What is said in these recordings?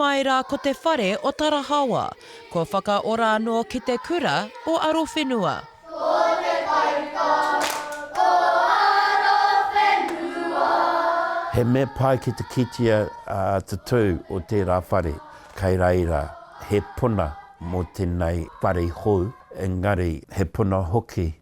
mai rā ko te whare o Tarahaoa, kua whakaora anō ki te kura o Arowhenua. Ko te taika o Arowhenua. He mea pai ki te kitea te tū o tērā whare, kei reira he puna mō tēnei whare hou, engari he puna hoki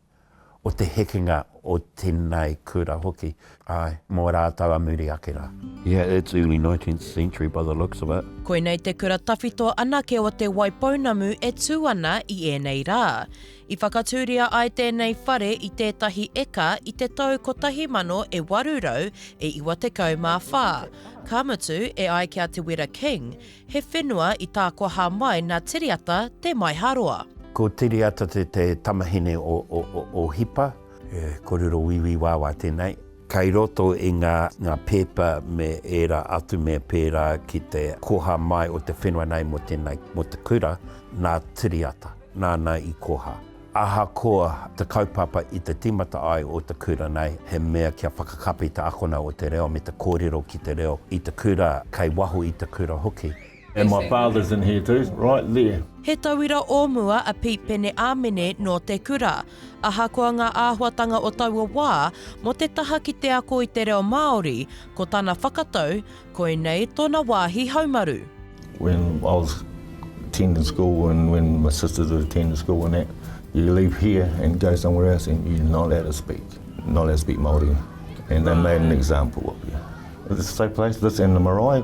o te hekenga o tēnei kura hoki, āe, mō rātou a muri ake rā. Yeah, it's early nineteenth century by the looks of it. Koinei te kura tawhito anake o Te Waipounamu e tū ana i ēnei rā. I whakatūria ai tēnei whare i tētahi eka i te tau 1894, ka mutu, e ai ki a Te Wera King, he whenua i tākoha mai nā Tiriata Te Maiharoa. Ko Tiriata te tamahine o Hipa. He korero wīwī wāwā tēnei. Kei roto i ngā pēpa me ērā atu mea pērā ki te koha mai o te whenua nei mō tēnei, mō te kura, nā Tiriata, nāna i koha. Ahakoa te kaupapa i te tīmata ai o te kura nei, he mea kia whakakapi te akona o te reo me te kōrero ki te reo i te kura, kei waho i te kura hoki. And my father's in here too, right there. He tauira o mua a Pete Pene Amene nō te kura. Ahakoa ngā āhuatanga o taua wā, mō te taha ki te ako i te reo Māori, ko tana whakatau, koinei tōna wāhi haumaru. When I was attending school and when my sisters were attending school and that, you leave here and go somewhere else and you're not allowed to speak, not allowed to speak Māori. And they made an example of you. It's the same place, this and the marae.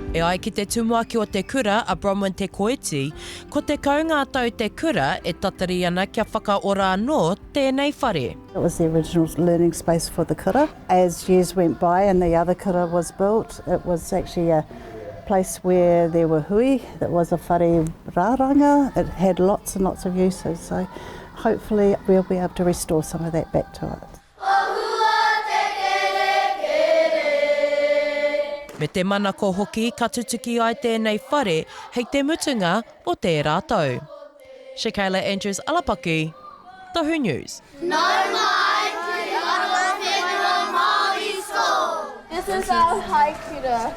E ai ki te tumuaki o te kura a Bronwyn Te Koeti, ko 10 ngā tau te kura e tatari ana kia whakaora anō tēnei whare. It was the original learning space for the kura. As years went by and the other kura was built, it was actually a place where there were hui, it was a whare raranga, it had lots and lots of uses, so hopefully we'll be able to restore some of that back to it. Ahua te kerekere. Me te manako hoki ka tutuki ai tēnei whare hei te mutunga o tērā tau. Shakayla Andrews Alapaki, Tohu News. Nau mai ki Arowhenua Māori School! This is our haikura.